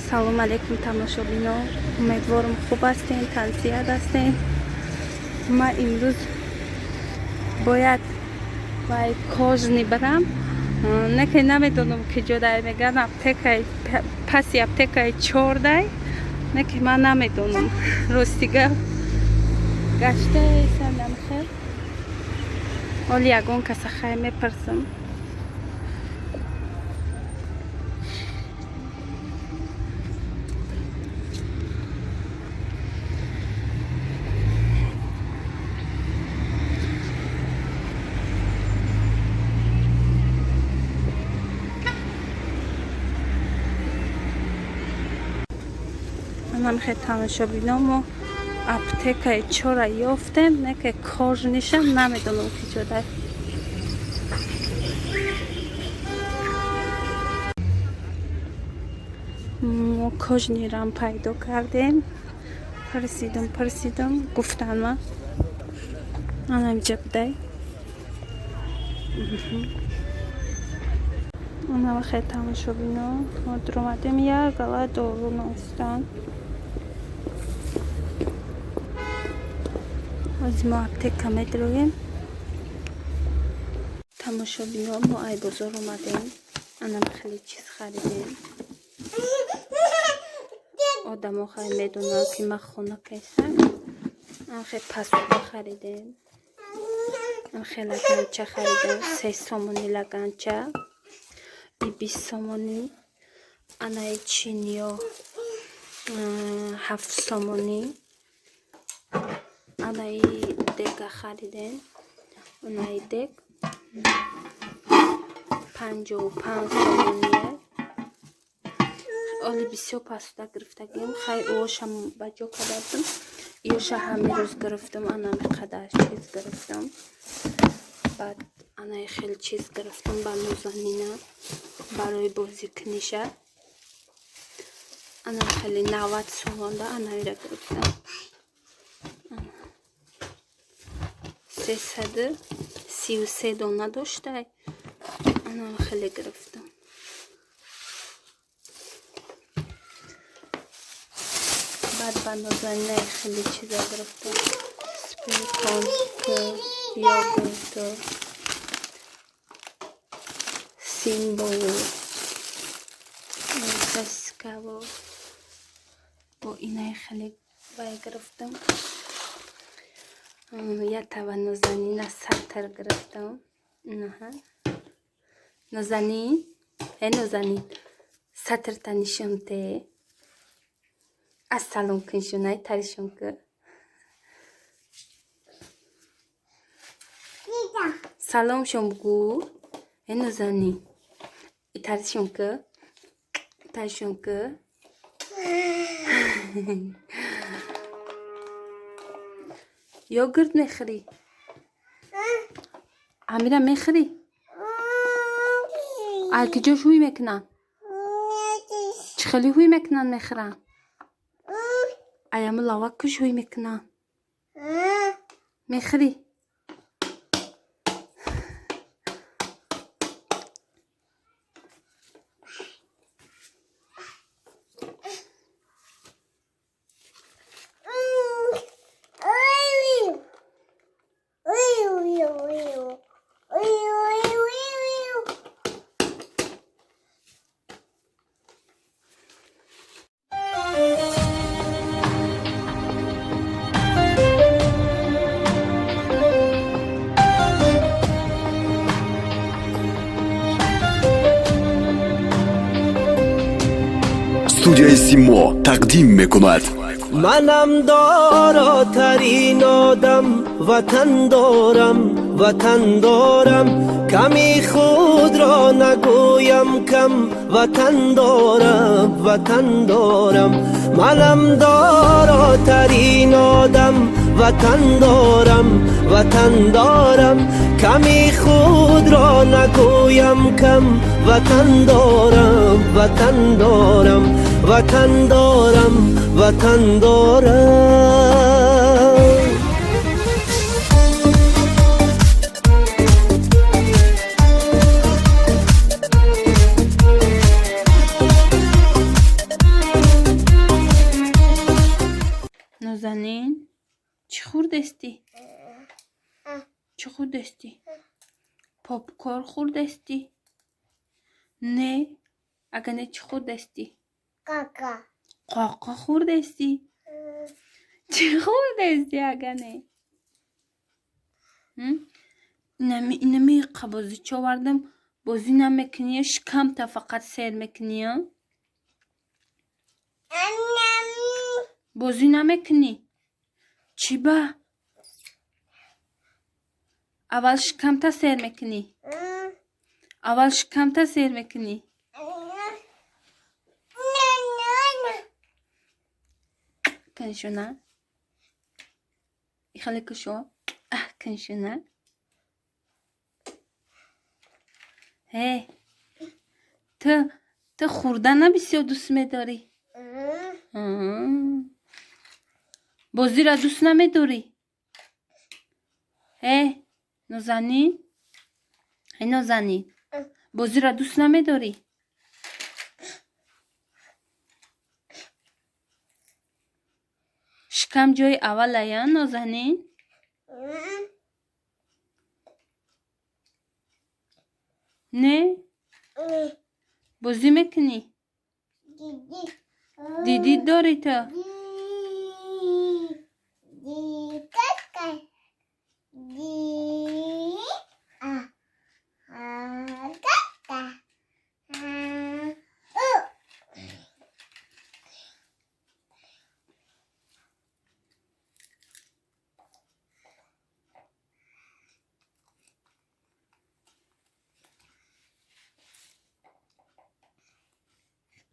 Салом алейкум, тамошобино. Умедворам, хуб ҳастен, тансиҳат ҳастен. Ман имрӯз бояд вай кожный барам, не ки намедонам, ки ҷодай. Мегӯянд, аптекаи паси аптекаи чордай, не ки ман намедонам. Рости гап, гаштаесандам хел. Ҳоли ягон каса хай мепурсам. Манам хе, тамошобино, мо аптекаи чора ёфтем, не ки кожный шам намедонам, ки ҷодай. Мо кожный рам пайдо кардем. Пурсидам, пурсидам, гуфтан ма, анамиҷа будай. Анама хе, тамошобино, мо дуромадем, як гала дору ностанд. Ҳозир мо аптека медроем. Тамошобино, мо ай бозор омадем, анам хеле чиз харидем. Одамо хай медонанд, ки ман хона кайсам. Анхе посуда харидем, анхе лаганча харидем, 3 сомони лаганча и 20 сомонӣ. Анаи чиниё 7 сомонӣ. Анаи дега харидем, анаи дег 55 сомоние. Оли бисёр посуда гирифтагим. Хай, ошам ба ҷо кардам, ёша ҳамин рӯз гирифтам. Анами қадар чиз гирифтам. Баъд анаи хеле чиз гирифтам ба Нозанина барои бозикуниша. Ана хеле 90 сомонда анаира гирифтам. 333 дона доштай. Ана хеле гирифтам. Баъд ба Нозанинаи хеле чиза гирифтам: спиртонк, йогурт, симбову, сосискаву, бо инаи хеле вай гирифтам. Ятава Нозанина сатр гирифтам. Нозанин, э Нозанин, сатрта нишонте. Ассалом куншунай таришон ки. Саломшон бугӯ. Э Нозанин, таришон ки, таришон ки. Йогурт мехӯрӣ? Амира мехӯрӣ? Ай киҷош ҳуй мекунанд? Чӣ хеле ҳуй мекунанд, мехӯранд? Аями лавак куш ҳуй мекунанд, мехӯрӣ? Студияи Симо тақдим мекунад. Манам доротарин одам, ватан дорам, ватан дорам. Ками худро нагӯям кам, ватан дорам, ватан дорам. Манам доротарин одам, ватан дорам, ватан дорам. Ками худро нагӯям кам, ватан дорам, ватан дорам, ватан дорам, ватан дорам. Чӣ хӯрдестӣ? Чӣ хӯрдестӣ? Попкорн хӯрдестӣ? Не, ага не, чӣ хӯрдестӣ? Қоқа хӯрдестӣ? Чӣ хӯрдестӣ ага не? Инами қабозича овардам, бозӣ намекунӣ, шикамта фақат сер мекунӣ? Бозӣ намекунӣ? Чӣ ба? Аввал шикамта сер мекунӣ? Аввал шикамта сер мекунӣ? Куншуна? Ихеле кушо? Куншуна? Э, ту хӯрдана бисёр дӯст медорӣ? Бозиро дӯст намедорӣ? Э, Нозанин? Э, Нозанин, бозиро дӯст намедорӣ? Шикам ҷои аввалая, Нозанин? Не? Бозӣ мекунӣ? Дидӣ дорӣ ту?